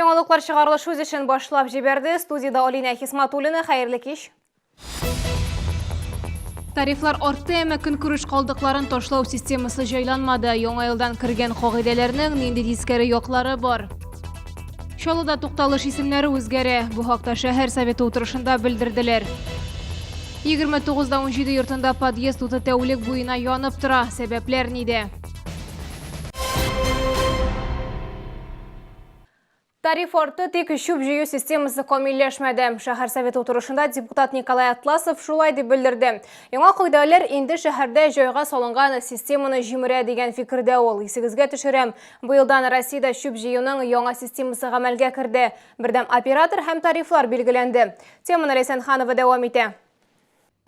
Яңалыклар чыгарылыш үз эшен башлап җибәрде. Студиядә Алинә Хисматуллина. Хәерле кич. Тарифлар артты, әмма көнкүреш калдыкларын ташлау системасы җайланмады. Яңа елдан кергән кагыйдәләрнең нинди тискәре яклары бар? Чаллыда тукталыш исемнәре үзгәрә. Бу хакта шәһәр советы утырышында белдерделәр. 29 да 17 йортында подъезд уты тәүлек буена янып тора. Сәбәпләр нидә? Тариф артты, тик чүп җыю системасы камилләшмәде. Шәһәр советы утырышында депутат Николай Атласов шулай дип белдерде. Яңа кагыйдәләр инде шәһәрдә җайга салынган системаны җимерә дигән фикердә ул. Исегезгә төшерәм, быелдан Россиядә чүп җыюның яңа системасы гамәлгә керде. Бердәм оператор һәм тарифлар билгеләнде. Теманы Ләйсән Ханова дәвам итә.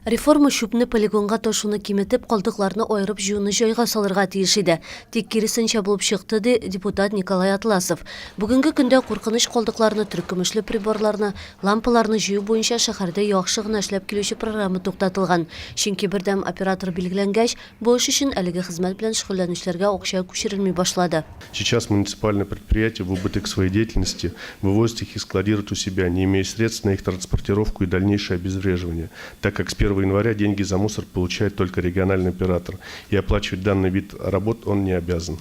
Реформа чүпне полигонга ташуны киметеп, калдыкларны аерып җыюны җайга салырга тиеш иде. Тик киресенчә булып чыкты, ди депутат Николай Атласов. Бүгенге көндә куркыныч калдыкларны, теркөмешле приборларны, лампаларны җыю буенча шәһәрдә яхшы гына эшләп килүче программа туктатылган. Чөнки бердәм оператор билгеләнгәч, бу эш өчен әлеге хезмәт белән шөгыльләнүчеләргә акча күчерелми башлады. Сейчас муниципальное предприятие в убыток своей деятельности вывозит их и складирует у себя, не имея средств на их транспортировку и дальнейшее обезвреживание, так как с 1 января деньги за мусор получает только региональный оператор, и оплачивать данный вид работ он не обязан.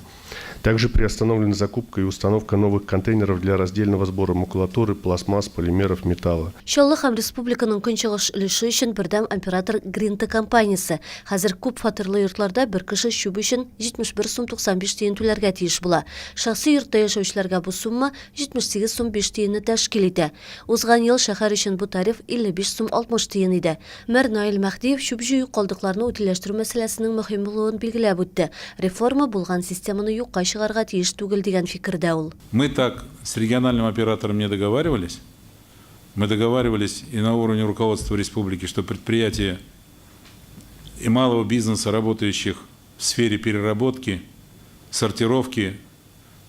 Также приостановлена закупка и установка новых контейнеров для раздельного сбора макулатуры, пластмасс, полимеров, металла. Чаллы һәм республиканың көнчыгыш өлеше өчен бердәм оператор Гринта компаниясе. Хәзер күп фатирлы йортларда бер кеше чүп өчен 71 сум 95 тиен түләргә тиеш була. Шәхси йортта яшәүчеләргә бу сумма 78 сум 5 тиенне тәшкил итә. Узган ел шәһәр өчен бу тариф 55 сум 60 тиен иде. Мэр Наил Мәһдиев чүп җыю, калдыкларны утильләштерү мәсьәләсенең мөһим булуын билгеләп үтте. Реформа булган системаны юкка чыгарга тиеш түгел дигән фикердә ул. Мы так с региональным оператором не договаривались. Мы договаривались и на уровне руководства республики, что предприятия и малого бизнеса, работающих в сфере переработки, сортировки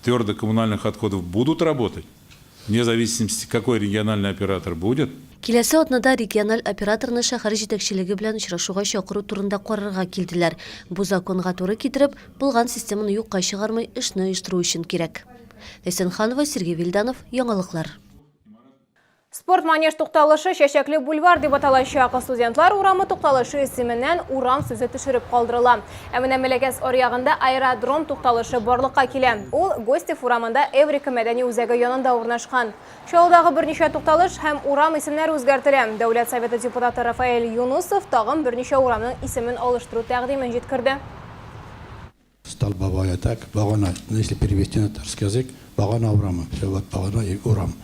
твердых коммунальных отходов будут работать, вне зависимости, какой региональный оператор будет. Киләсе атнада региональ операторны шәһәр җитәкчелеге белән очрашуга чакыру турында карарга килделәр. Бу законга туры китереп, булган системаны юкка чыгармый эшне оештыру өчен кирәк. Ләйсән Ханова, Сергей Вильданов, Яңалыклар. Спорт манеж тукталышы Чәчәкле бульвар дип аталачак. Студентлар урамы тукталышы исеменнән урам сүзе төшереп калдырыла. Ә менә Мәләкәс аръягында аэродром тукталышы барлыкка килә. Ул Гостев урамында Эврика мәдәни үзәге янында урнашкан. Чаллыдагы берничә тукталыш һәм урам исемнәре үзгәртелә. Дәүләт Советы депутаты Рафаэль Юнусов тагын берничә урамның исемен алыштыру тәкъдимен җиткерде. Столбовая, так, Багана, ну, если перевести на татарский язык, Багана урамы, все, вот Багана и урам.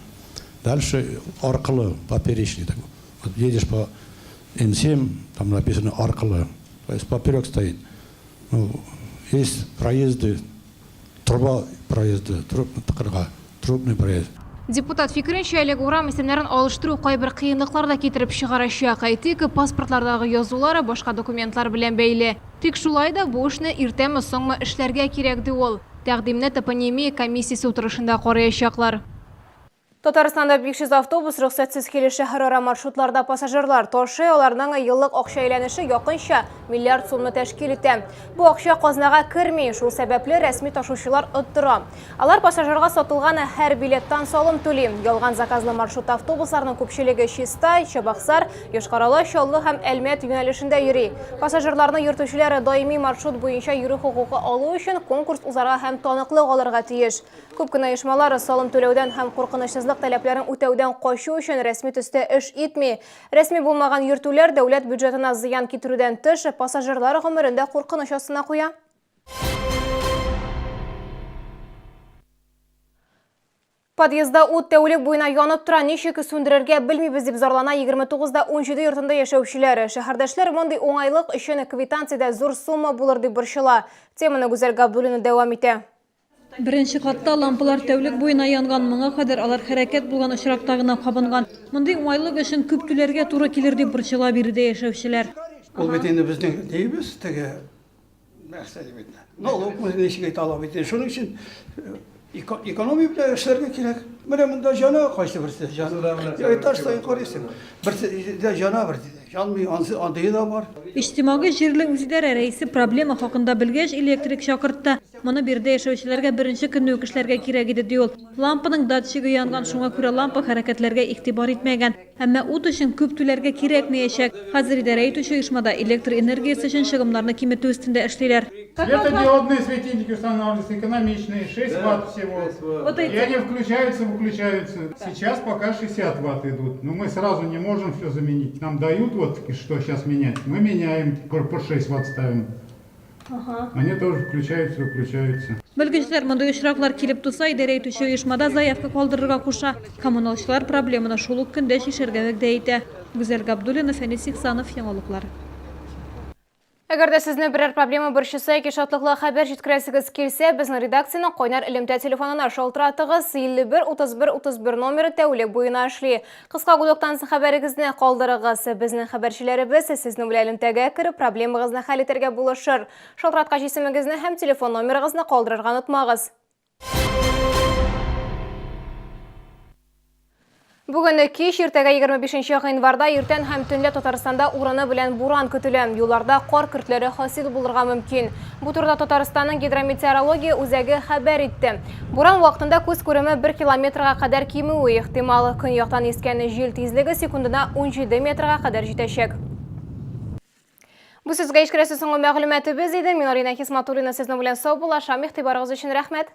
Дальше Аркылы, поперечный, так, вот едешь по М7, там написано Аркылы, то есть поперек стоит. Ну, есть проезды, труба проезды, труб, трубный проезд. Депутат фикеренчә, әлеге урам исемнәрен алыштыру кайбер кыенлыклар да китереп чыгарачак. Әйтик, паспортлардагы язулар башка документлар белән бәйле. Тик шулай да бу эшне иртәме-соңмы эшләргә кирәк, ди ул. Тәкъдимне топонимия комиссиясе утырышында караячаклар. Татарстанда 500 автобус рөхсәтсез килеш шәһәрара маршрутларда пассажирлар ташый, аларның еллык акча әйләнеше якынча миллиард сумны тәшкил итә. Бу акча казнага керми, шул сәбәпле рәсми ташучылар оттыра. Алар пассажирга сатылган һәр билеттан салым түли. Ялган заказлы маршрут автобусларның күпчелеге Чистай, Чабаксар, Йошкар-Ола, Чаллы һәм Әлмәт юнәлешендә йөри. Пассажирларны йөртүчеләр даими маршрут буенча йөрү хокукы алу өчен конкурс узарга һәм таныклык алырга тиеш. Күп кенә оешмалар салым түләүдән һәм куркынычсызлык таләпләрен үтәүдән качу өчен рәсми төстә эш итми. Рәсми булмаган йөртүләр дәүләт бюджетына зыян китерүдән тыш, пассажирлар гомерен дә куркыныч астына куя. Подъездда ут тәүлек буена янып тора, ничек сүндерергә белмибез, дип зарлана 29 да 17 йортында яшәүчеләр. Шәһәрдәшләр мондый уңайлык өчен квитанциядә зур сумма булыр дип борчыла. Теманы Гүзәл Габдуллина дәвам итә. Беренче катта лампалар тәүлек буена янган, моңа кадәр алар хәрәкәт булган очракта гына кабынган. Мондый уңайлык өчен күп түләргә туры килер дип борчыла биредә яшәүчеләр. Ул бит инде безнең ниебез, теге нәрсә дип әйтә. Налогмы, ничек әйтә ала бит. Шуның өчен экономия белән эшләргә кирәк. Менә монда җана кайсы берсе җана. Этаж саен карыйсың. Берсе дә җана, берсе дә җанмый, ансы андые да бар. Иҗтимагый җирле үзидарә рәисе проблема хакында белгәч, электрик чакыртты. Моны биредә яшәүчеләргә беренче көнне үк эшләргә кирәк иде, ди ул. Лампаның датчигы янган, шуңа күрә лампа хәрәкәтләргә игътибар итмәгән. Әмма ут өчен күп түләргә кирәкмәячәк. Хәзер идарә итүче оешмада электр энергиясе өчен чыгымнарны киметү өстендә эшлиләр. Светодиодные светильники устанавливаются экономичные, 6 ватт всего. Вот эти. И они включаются, выключаются. Сейчас пока 60 ватт идут, но мы сразу не можем все заменить. Нам дают вот что сейчас менять, мы меняем, по 6 ватт ставим. Они тоже включаются, выключаются. Белгечләр мондый очраклар килеп туса, идарә итүче оешмада заявка калдырырга куша. Коммуналчылар проблеманы шул ук көндә чишәргә вәгъдә итә. Гүзәл Габдуллина, Фәнис Ихсанов, Яңалыклар. Әгәр дә сезне берәр проблема борчыса яки шатлыклы хәбәр җиткерәсегез килсә, безнең редакциянең кайнар элемтә телефонына шалтыратыгыз. 51 31 31 номеры тәүлек буена эшли. Кыска гудоктан соң хәбәрегезне калдырыгыз. Безнең хәбәрчеләребез сезнең белән элемтәгә кереп, проблемагызны хәл итәргә булышыр. Шалтыраткач исемегезне һәм телефон номерыгызны калдырырга онытмагыз. Бүген кич, иртәгә 25 гыйнварда иртән һәм төнлә Татарстанда урыны белән буран көтелә. Юлларда кар көртләре хасил булырга мөмкин. Бу турыда Татарстанның гидрометеорология үзәге хәбәр итте. Буран вакытында күз күреме 1 километрга кадәр кимүе ихтимал. Көньяктан искән җил тизлеге секундына 17 метрга кадәр җитәчәк. Бу сезгә ишкерәсе соңгы мәгълүматыбыз иде. Мин Арина Хисматуллина сезнең белән саубуллашам. Игътибарыгыз өчен рәхмәт.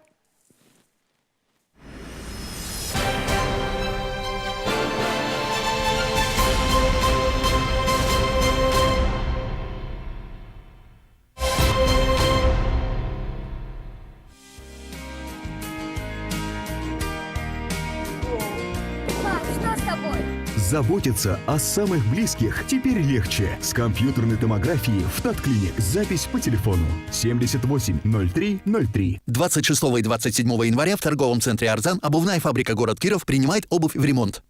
Заботиться о самых близких теперь легче. С компьютерной томографией в Татклиник. Запись по телефону 78 03 03. 26 и 27 января в торговом центре «Арзан» обувная фабрика «Город Киров» принимает обувь в ремонт.